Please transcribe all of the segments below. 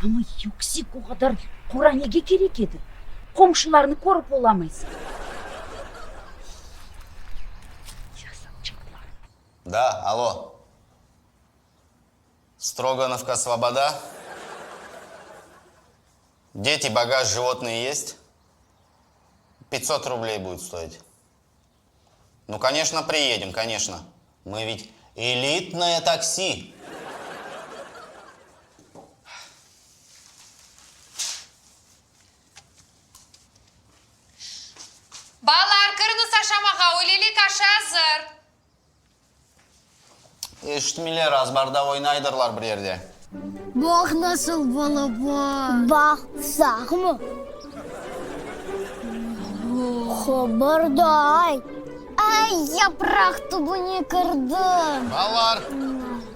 Amma yüksek o qadar qora nege kerek edi? Qomşularnı körip olamaysıñ. Yasaqçıqlar. Da, alo. Stroganovka, Svoboda. Deti, bagaj, životnıye est? Pyatsot rubley budet stoit. Nu, koneçno, priedem, koneçno. Mı ved elitnoye taksi. Balalar, kiriñiz aşamağa, üylelik aşı azır. Eşitmeyler, azbarda oynaydırlar bir yerde. Baq nasıl balaban. Baq, sağmı? Qıbırday. Ay, yapraq tübüne kirdim. Balalar,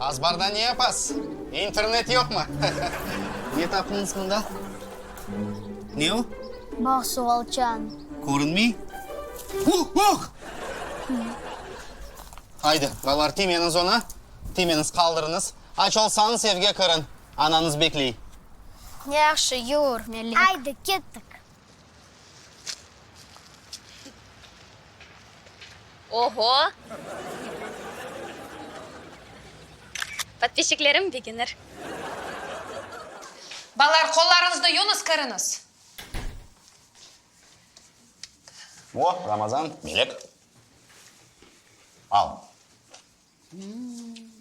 azbarda ne yapasız? İnternet yoqmı? Ne taptıñız mında? Ne o? Baq, suvalçan. Körünmey? Uh, uh! Aydı, balalar, tiymeñiz onı, tiymeñiz, qaldırıñız. Aç olsañız, evge kiriñ, anañız bekley. Yahşı, yur, Melek. Aydı, kettik. Oho! Podpisçiklerim begenir. Balalar, qollarıñıznı yuñız, kiriñiz. O, Ramazan, Melek. Al.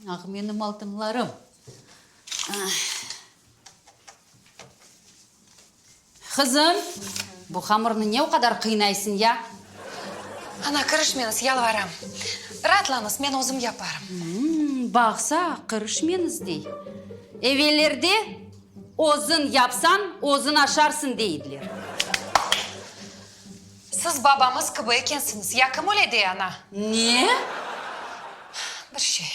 Ah, menim altınlarım. Qızım, bu hamırnı ne o qadar qıynaysıñ ya? Ana, kirişmeñiz, yalvaram. Raatlanıñız, men özüm yaparım. Baqsa, qırışmeñiz dey. Evellerde özüñ yapsañ, özüñ aşarsıñ dey ediler. Siz babamız kibi ekensiñiz. Ya kim öyle dey, ana? Ne? Bir şey.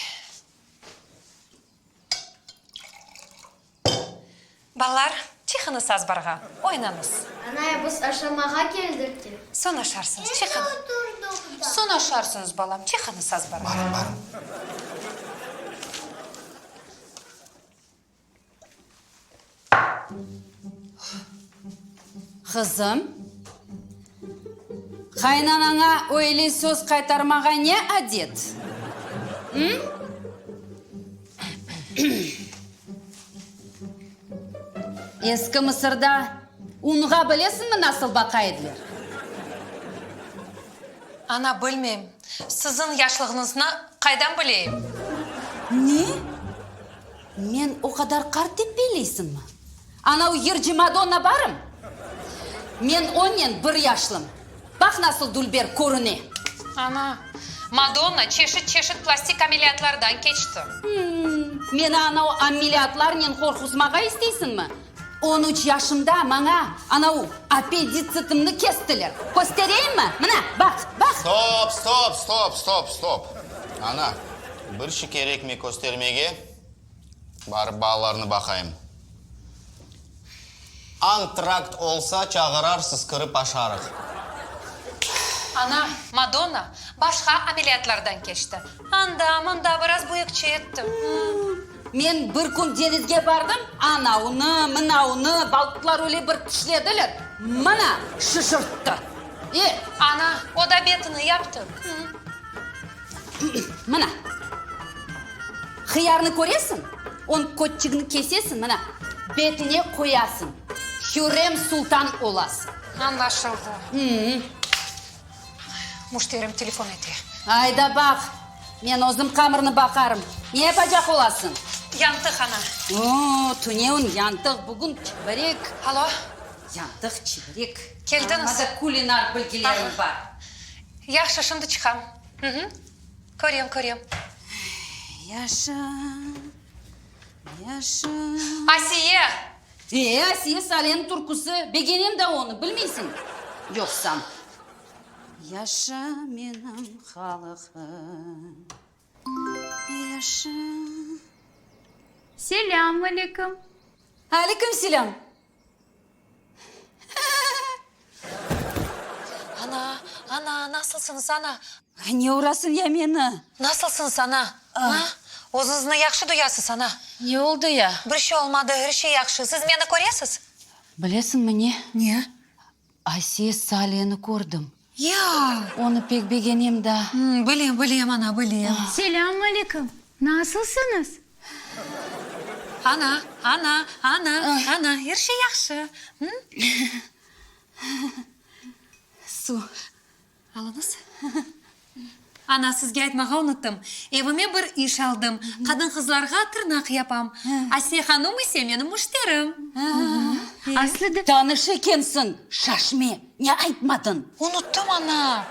Balalar, çıqıñız azbarğa, oynañız. Anay, biz aşamağa keldik de. Soñ aşarsıñız, çıqıñ. Endi oturdıq da. Soñ aşarsıñız, balam, çıqıñız azbarğa. Barıñ, barıñ. Qızım, qaynanaña öyle söz qaytarmağa ne adet? Im? Eski Mısırda unğa bilesiñmi nasıl baqa ediler? Ana, bilmeyim. Siziñ yaşlığıñıznı qaydan bileyim? Ne? Men o qadar qart dep belleysiñmi? Anau yırcı Madonna barım? Men onnen bir yaşlım. Baq nasıl dülber körüne! Ana, Madonna çeşit-çeşit plastik ameliyatlardan keçti. Hımm, meni anau ameliyatlarnen qorquzmağa isteysiñmi? On üç yaşımda maña anau appenditsitimni kestiler. Köstereyimmi? Mına, baq, baq! Stop, stop, stop, stop, stop! Ana, bir şey kerekmey köstermege, barıp balalarnı baqayım. Antrakt olsa çağırarsız, kirip aşarıq. Ana, Madonna başqa ameliyatlardan keçti. Anda, mında biraz büyükçe etti. Men bir kün deñizge bardım, anaunı, mınaunı balıqlar öyle bir tişlediler, mına, şişirtti. E! Ana, o da betini yaptı. Mına, hıyarnı köresiñ, onıñ kötçigini kesesiñ, mına, betine qoyasıñ, Hürrem Sultan olasıñ. Añlaşıldı. Müşterim telefon ete. Ayda baq, men özüm qamırnı baqarım. Ne yapacaq olasıñ? Yantıq, ana. O, tünevin yantıq, bugün çibirik. Alo. Yantıq, çibirik. Keldiñiz. Amma da kulinar bilgilerim bar. Yahşı, şimdi çıqam. Körem, körem. Yaşa, yaşa. Asiye! E, Asiye Saleniñ türküsi, begenem da onı, bilmeysiñ yoqsam. Yaşa menim halqım, yaşa. Selâm aleyküm. Aleyküm selâm. Ana, ana, nasılsıñız, ana? Ne urasıñ ya meni? Nasılsıñız, ana? A? Özüñizni yahşı duyasız, ana? Ne oldı ya? Bir şey olmadı, er şey yahşı. Siz meni köresiz? Bilesiñmi ne? Ne? Asiye Saliyeni kördim. Ya! Onı pek begenem da. Bilem, bilem, ana, bilem. Selâm aleyküm! Nasılsıñız? Ana, ana, ana, ana, er şey yahşı. Su. Alıñız. Ana, sizge aytmağa unuttım. Evime bir iş aldım. Qadın-qızlarğa tırnaq yapam. Asiye hanum ise menim müşterim. Aslı da. Tanış ekensiñ, şaşme, ne aytmadıñ? Unuttım, ana.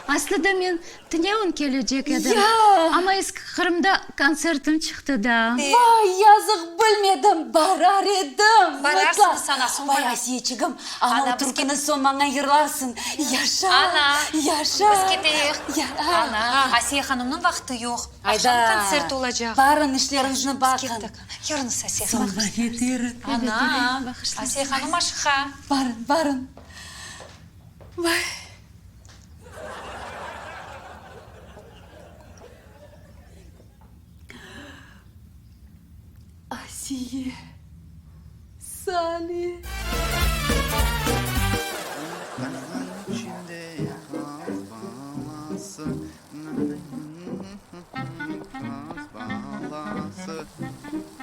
Aslı da men tünevin kelecek edim. Ya! Amma Eski Qırımda kontsertim çıqtı da. Vay, yazıq, bilmedim, barar edim. Bararsıñız, ana, soñ Vay, barar. Asiyeçigim, ana Ana, o biz türküni soñ maña yırlarsıñ. Yaşa, Ana, yaşa. biz keteyik. Ya. Ana, Asiye hanımnıñ vaqtı yoq. Aqşam Ayda, kontsert olacaq. Barın, işleriñizni Biz baqın. kettik. Yürüñiz, Asiye hanım. Soñ laf eterik. Ana, Asiye hanım aşıqa. Barın, barın. Vay. Asiye, Sali.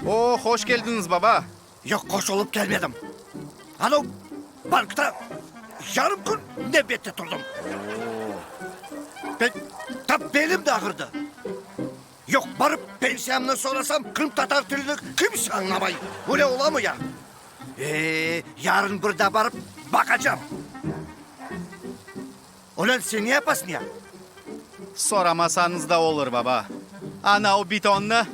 O, hoş keldiñiz, baba! Yoq, hoş olıp kelmedim. Anau bankta yarım kün nevbette turdım. Pek tap belim de ağırdı. Yoq, barıp pensiyamnı sorasam, qırımtatar tilini kimse añlamay. Öyle olamı ya? E, yarın bir daa barıp baqacam. Olân, sen ne yapasıñ ya? Soramasañız da olur, baba. Anau bitonnı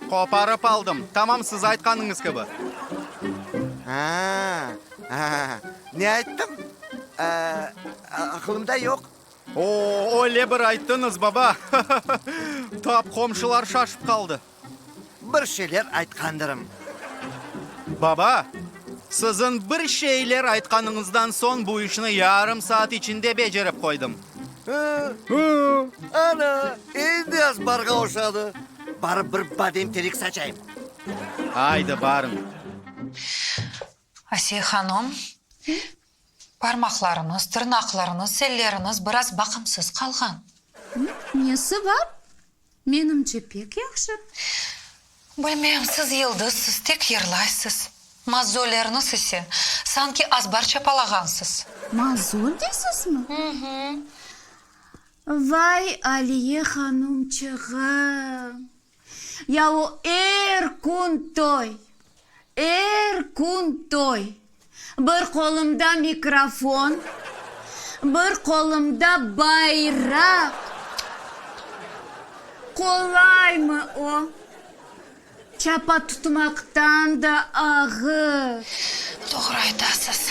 qoparıp aldım, tamam siz aytqanıñız kibi. Ha, ha, ne ayttım? Aqılımda yoq. O, öyle bir ayttıñız, baba! Tap qomşular şaşıp qaldı. Bir şeyler aytqandırım. Baba, siziñ bir şeyler aytqanıñızdan soñ bu işni yarım saat içinde becerip qoydım. Hı, ana, endi azbarğa oşadı. Barıp bir badem terek saçayım. Aydı, barıñ. Asiye hanım, parmaqlarıñız, tırnaqlarıñız, elleriñiz biraz baqımsız qalğan. Nesi bar? Menimce pek yahşı. Bilmem, siz yıldızsız, tek yırlaysız. Mozollerniz ise, sanki azbar çapalağansız. Mozol deysizmi? Vay, Aliye hanımçığım! Ya o er kün toy, er kün toy. Bir qolumda mikrofon, bir qolumda bayraq. Qolaymı o? Çapa tutmaqtan da ağır. Doğru aytasız.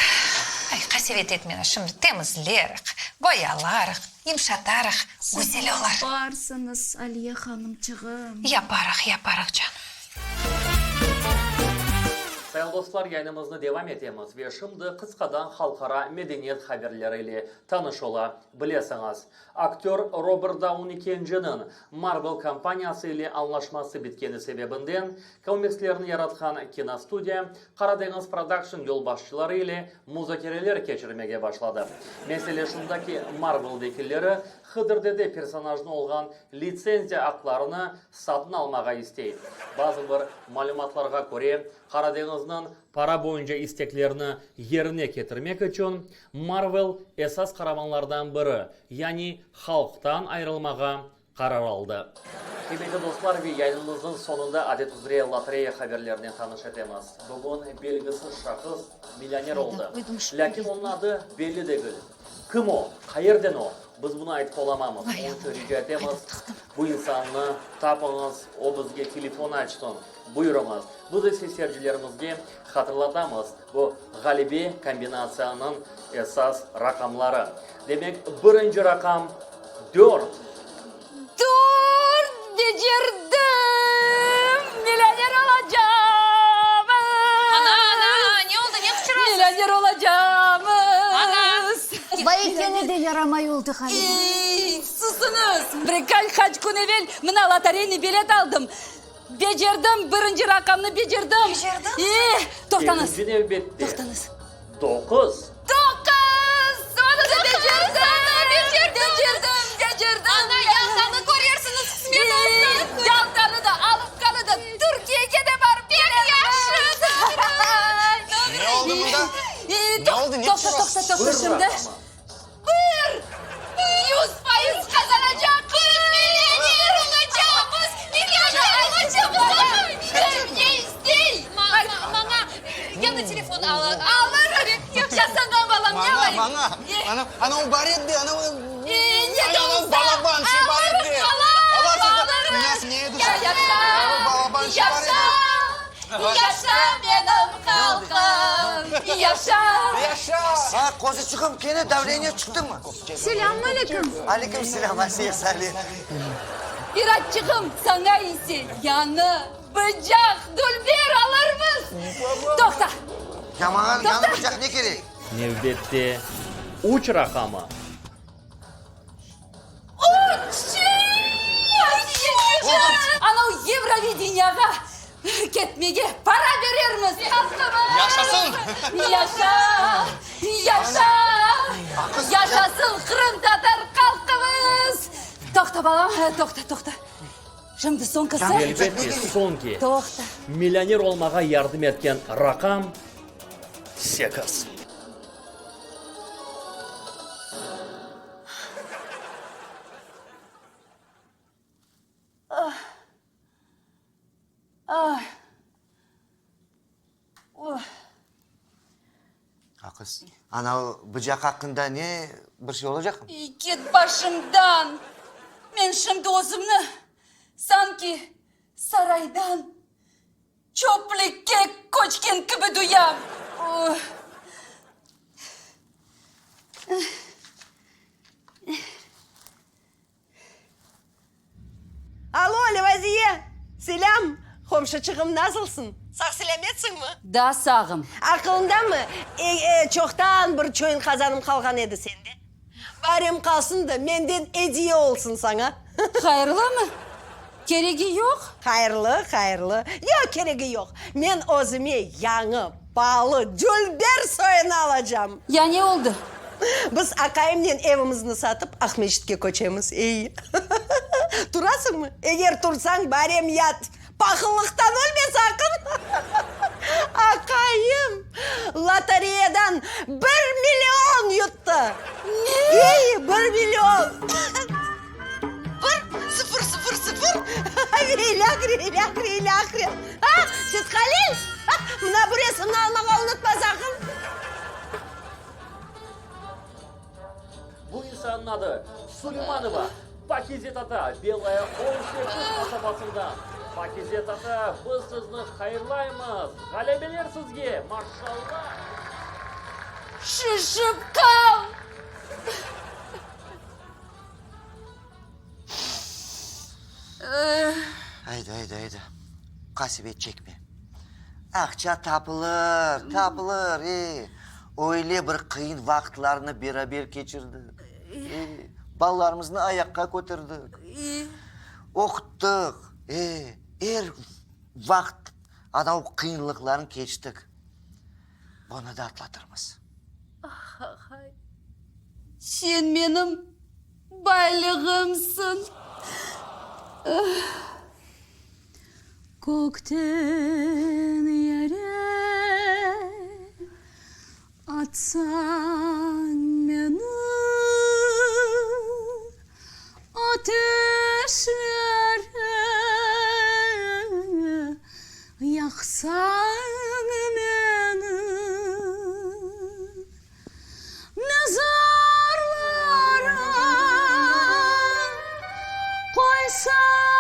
Ay, qasevet etmeñiz, şimdi temizlerik, boyalarıq, yımşatarıq, güzel olar. Siz yaparsıñız, Aliye hanımçığım. Yaparıq, yaparıq, canım. Sayın dostlar, yayınımıznı devam etemiz ve şimdi qısqadan halqara medeniyet haberleri ile tanış ola bilesiñiz. Aktör Robert Dauni Kenciniñ Marvel kompaniyası ile añlaşması bitkeni sebebinden, komikslerni yaratqan kinostudiya Qara deñiz Production yolbaşçıları ile muzakereler keçirmege başladı. Mesele şunda ki, Marvel vekilleri Hıdır Dede personajına olğan litsenziya aqlarını satın almağa istey. Bazı bir malümatlarğa köre, Qara deñizniñ para boyunca isteklerini yerine ketirmek içün Marvel esas qaramanlardan biri, yani Halktan ayırılmağa qarar aldı. Qıymetli dostlar, ve yayınımıznıñ soñunda adet üzre lotereya haberlerinen tanış etemiz. Bugün belgisiz şahıs millioner oldı. Lâkin onıñ adı belli degil. Kim o? Qayerden o? Biz bunı aytıp olamamız. Onıñ içün rica etemiz, bu insannı tapıñız, o bizge telefon açsın. Buyurıñız. Biz ise seyircilerimizge hatırlatamız, bu ğalebe kombinatsiyanıñ esas raqamları. Demek, birinci raqam, dört. Dört! Becerdim! Millioner olacağım! Ana, ana, ne oldı, ne qıçırasız? Millioner olacağımız! Ana! Vay, kene de yaramay oldı ğaliba. Ey, susıñız! Bir qaç kün evel mına lotereyniy bilet aldım. Becerdim, birinci raqamnı becerdim. Becerdiñmi? E, toqtañız. Ekinci nevbette Toqtañız. Doquz. Doquz! Onı da becerdim! Becerdim, becerdim! Ana, Yaltanı körersiñiz, qısmet olsa. Yaltanı da, Alupkanı da, Türkiyege de barıp kelermiz. Yahşı, doğru. Ne oldı mında? Ne oldı, ne Toqta, toqta, toqta, Bir şimdi. raqamı. Bir! 100% qazanacaqmız! Millioner olacaqmız! Millioner olacaqmız! Kim ne istey? Maña yañı telefon al. Alırım! Yaşasın, balam, ne Maña, alayım? maña. Ana, ana o bar edi, ana o... Ne de Ana o olsa, balaban şey bar alırım, edi. balam, Alasın da, alırım. Ne, ne edi? Yaşa! Ana o balaban şey bar edi. Yaşa! Yaşa menim halqım! Yaşa! Yaşa! Ha, qozuçığım, kene davleniye çıqtımı? Selâmün aleyküm. Aleyküm selâm, Asiye Sale. Firatçığım, saña ise yañı bıcaq, dülber alırmız. Toqta! Ya maña yañı bıcaq ne kerek? Nevbette üç raqamı. Üç! Anau Yevrovideniyağa ketmege para berermiz, halqımız! Yaşasın! Yaşa! Yaşa! Yaşasın qırımtatar halqımız! Toqta, balam, toqta, toqta. Şimdi soñkisi. Elbette, soñki. Toqta. Millioner olmağa yardım etken raqam, sekiz. Aqız, anau bıcaq aqqında ne, bir şey olacaqmı? Ket başımdan! Men şimdi özümni sanki saraydan çöplükke köçken kibi duyam. Alo, Levaziye! Selâm! Qomşuçığım, nasılsıñ? Sağ-selâmetsiñmi? Da sağım. Aqılıñdamı, e-e, çoqtan bir çoyun qazanım qalğan edi sende. Barem qalsın da, menden ediye olsun saña. Hayırlımı? Keregi yoq. Hayırlı, hayırlı. Yoq, keregi yoq. Men özüme yañı, paalı, dülber soyunı alacam. Ya ne oldı? Biz aqayımnen evimizni satıp, Aqmescitke köçemiz, ey. Turasıñmı? Eger tursañ, barem yat. Pahıllıqtan ölme saqın. Aqayım lotoreyadan bir million yuttı. Ne? Ey, bir million. Bir, sıfır, sıfır, sıfır, ve ilâhre, ilâhre, ilâhre. Ha, Sethalil, mına bu resimni almağa unutma saqın. Bu insannıñ adı Suleymanova Pakize tata, Belaya on sekiz qasabasından. Pakize tata, biz sizni hayırlaymız! Ğalebeler sizge! Maşallah! Şişip qal! Aydı, aydı, aydı, qasevet çekme. Aqça tapılır, tapılır, e. Öyle bir qıyın vaqıtlarnı beraber keçirdik, e. Balalarımıznı ayaqqa köterdik, oquttıq, e. Er vaqıt anav qıyınlıqlarnı keçtik. Bunı da atlatırmız. Ah, aqay, sen menim baylığımsıñ. Kökten yere atsañ meni, ateşlere yaqsañ meni. Mezarlara qoysañ.